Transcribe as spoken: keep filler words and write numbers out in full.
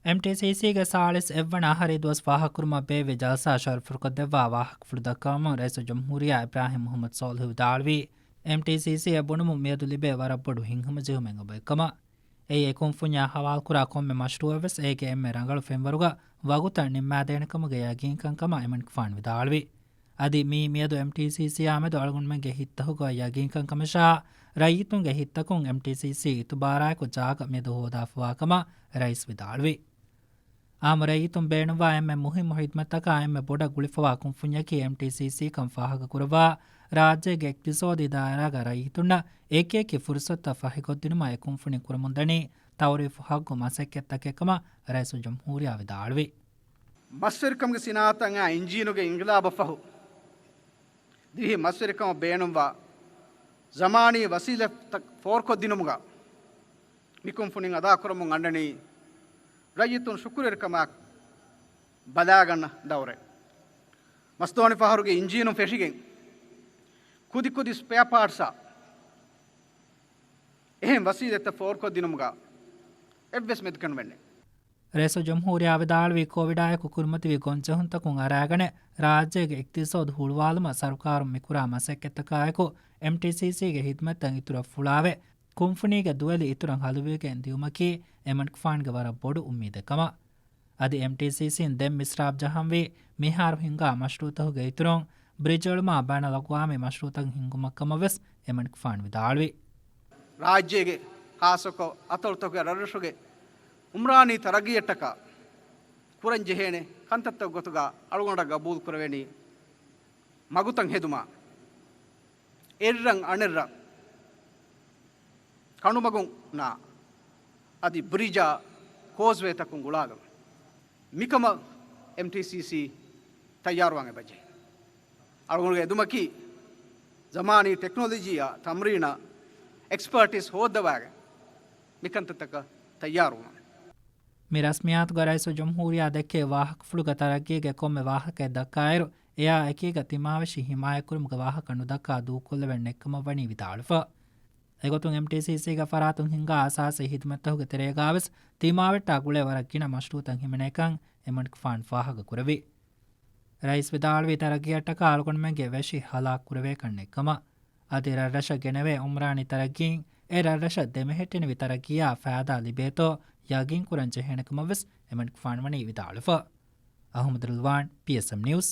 އެމްޓީސީސީގެ ސާޅީސް އެއްވަނަ އަހަރީ ދުވަސް ފާހަގަކުރުމަށް ބޭއްވި ޖަލްސާ ޝަރުފުކޮށްދެއްވާ ވާހަކަފުޅު ދައްކަވަމުން ރައީސުލްޖުމްހޫރިއްޔާ އިބްރާހިމް މުޙައްމަދު ޞާލިޙު ވިދާޅުވީ، އެމްޓީސީސީއަށް ބުނުމުން މިއަދު ލިބޭ ވަރަށް ބޮޑު ހިތްހަމަޖެހުމެއް އެބައޮތްކަމަށް. އެއީ އެ ކުންފުންޏާ ހަވާލުކުރާ ކޮންމެ މަޝްރޫޢެއްވެސް އޭގެ އެންމެ ރަނގަޅު ފެންވަރުގަ ވަގުތަށް ނިންމާދޭނެކަމުގެ ޔަގީންކަންކަމަށް އެމަނިކުފާނު ވިދާޅުވި. އަދި މިއީ މިއަދު އެމްޓީސީސީއާ މެދު އަޅުގަނޑުމެންގެ ހިތްތަކުގަ ޔަގީންކަން ކަމަށާ، ރައްޔިތުންގެ ހިތްތަކުން އެމްޓީސީސީ އިތުބާރާއެކު ޖާގަ މިއަދު ހޯދާފަވާކަމަށް ރައީސް ވިދާޅުވި. އާއްމު ރައްޔިތުން ބޭނުންވާ އެންމެ މުހިއްމު ހިދްމަތްތަކާ އެންމެ ބޮޑަށް ގުޅިފަވާ ކުންފުންޏަކީ އެމްޓީސީސީ ކަން ފާހަގަކުރައްވާ، ރާއްޖޭގެ އިޤްތިޞާދީ ދާއިރާގަ ރައްޔިތުންނަށް އެކިއެކި ފުރުޞަތުތައް ފަހިކޮށްދިނުމަށް އެ ކުންފުނިން ކުރަމުންދަނީ ތައުރީފު ހައްގު މަސައްކަތްތަކެއްކަމަށް ރައީސުލްޖުމްހޫރިއްޔާ ވިދާޅުވި. މަސްވެރިކަމުގެ ސިނާއަތަށް އައި އިންޖީނުގެ އިންޤިލާބަށް ފަހު، ދިވެހި މަސްވެރިކަމަށް ބޭނުންވާ ޒަމާނީ ވަސީލަތްތައް ފޯރުކޮށްދިނުމުގަ މިކުންފުނިން އަދާކުރަމުން އަންނަނީ ރައްޔިތުން ޝުކުރުވެރިކަމާ ބަލާގަންނަ ދައުރެއް. މަސްދޯނި ފަހަރުގެ އިންޖީނުން ފެށިގެން ކުދިކުދި ސްޕެއާ ޕާޓްސްއާ އެހެން ވަސީލަތްތައް ފޯރުކޮށްދިނުމުގަ އެއްވެސް މެދުކެނޑުމެއް ނެތް. ރައީސުލްޖުމްހޫރިއްޔާ ވިދާޅުވީ، ކޯވިޑާއެކު ކުރިމަތިވި ގޮންޖެހުންތަކުން އަރާގަނެ، ރާއްޖޭގެ އިޤްތިޞާދު ހުޅުވާލުމަށް ސަރުކާރުން މިކުރާ މަސައްކަތްތަކާއެކު، އެމްޓީސީސީގެ ހިދްމަތްތައް އިތުރަށް ފުޅާވެ، ކުންފުނީގެ ދުވެލި އިތުރަށް ހަލުވިގެން ދިއުމަކީ އެމަނިކުފާނުގެ ވަރަށް ބޮޑު އުއްމީދެއް ކަމަށް. އަދި އެމްޓީސީސީން ދެން މިސްރާބް ޖަހަންވީ، މިހާރު ހިންގާ މަޝްރޫޢުތަކުގެ އިތުރުން، ބްރިޖު އެޅުމާ ބައިނަލްއަގްވާމީ މަޝްރޫޢުތައް ހިންގުމަށްކަމަށްވެސް އެމަނިކުފާނު ވިދާޅުވި. ރާއްޖޭގެ ޚާއްޞަކޮށް އަތޮޅުތަކުގެ ރަށްރަށުގެ އުމްރާނީ ތަރައްގީއަށްޓަކާ ކުރަންޖެހޭނެ ކަންތައްތައް ގޮތުގަ އަޅުގަނޑަށް ގަބޫލުކުރެވެނީ މަގުތައް ހެދުމާ، އެއްރަށް އަނެއްރަށް ކަނޑުމަގުންނާ އަދި ބްރިޖާ ކޯސްވޭތަކުން ގުޅާލުން. މިކަމަށް އެމްޓީސީސީ ތައްޔާރުވާން އެބަޖެހޭ. އަޅުގަނޑުގެ އެދުމަކީ ޒަމާނީ ޓެކްނޮލޮޖީއާ ތަމްރީނާ އެކްސްޕާޓިސް ހޯއްދަވާގެން މިކަންތައްތަކަށް ތައްޔާރުވުމަށް. މި ރަސްމިއްޔާތުގަ ރައީސުލްޖުމްހޫރިއްޔާ ދެއްކޭ ވާހަކަފުޅުގެ ތަރައްގީގެ ކޮންމެ ވާހަކައެއް ދައްކާއިރު، އެއާ އެކީގަ ތިމާވެށި ހިމާޔަތްކުރުމުގެ ވާހަކަ ނުދައްކާ ދޫކޮށްލެވެން ނެތްކަމަށްވަނީ ވިދާޅުފަ. އެގޮތުން އެމްޓީސީސީގެ ފަރާތުން ހިންގާ އަސާސީ ހިދުމަތްތަކުގެ ތެރޭގަވެސް ތިމާވެއްޓާ ގުޅޭ ވަރަށް ގިނަ މަޝްރޫޢުތައް ހިމެނޭކަން އެމަނިކުފާނު ފާހަގަކުރެއްވި. ރައީސް ވިދާޅުވީ ތަރައްގީއަށްޓަކާ އަޅުގަނޑުމެންގެ ވެށި ހަލާކު ކުރެވޭކަން ނެތްކަމަށް. އަދި ރަށްރަށަށް ގެނެވޭ އުމްރާނީ ތަރައްގީން އެ ރަށްރަށަށް ދެމެހެއްޓެނިވި ތަރައްގީއާ ފައިދާ ލިބޭތޯ ޔަގީންކުރަން ޖެހޭނެކަމަށްވެސް އެމަނިކުފާނު ވަނީ ވިދާޅުފަ. އަހުމަދު ރިލްވާން، ޕީއެސްއެމް ނިއުސް،